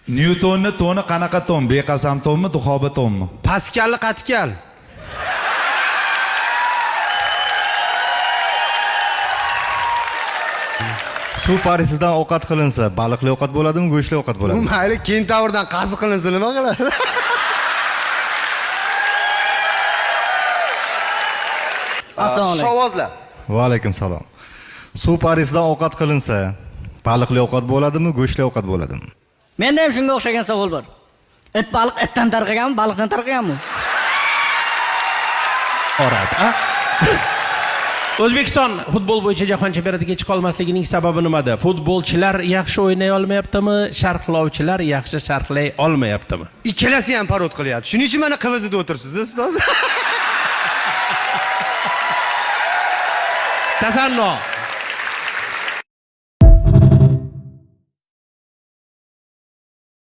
Nyutonni to'ni qanaqa to'n? Beqasam to'nmi, duxoba to'nmi? Paskalli qatikal. Suv parisidan ovqat qilinsa, baliqli ovqat bo'ladimi, go'shtli ovqat U bo'ladimi? mayli, kentavrdan qazi qilinsa nima qiladi? Assalomu alaykum. Shovvozlar. Va alaykum salom. Suv parisidan ovqat qilinsa, baliqli ovqat bo'ladimi, go'shtli ovqat bo'ladimi? Menda ham shunga o'xshagan savol bor. It baliq itdan tarqaganmi, baliqdan tarqaganmi? Oradi, a? O'zbekiston futbol bo'yicha jahon chempionatiga chiqa olmasligining sababi nimada? Futbolchilar yaxshi o'ynay olmayaptimi, sharhlovchilar yaxshi sharhlay olmayaptimi? Ikkalasi ham parod qilyapti. Shuning uchun mana QVZda o'tiribsiz, ustoz. Tasanno.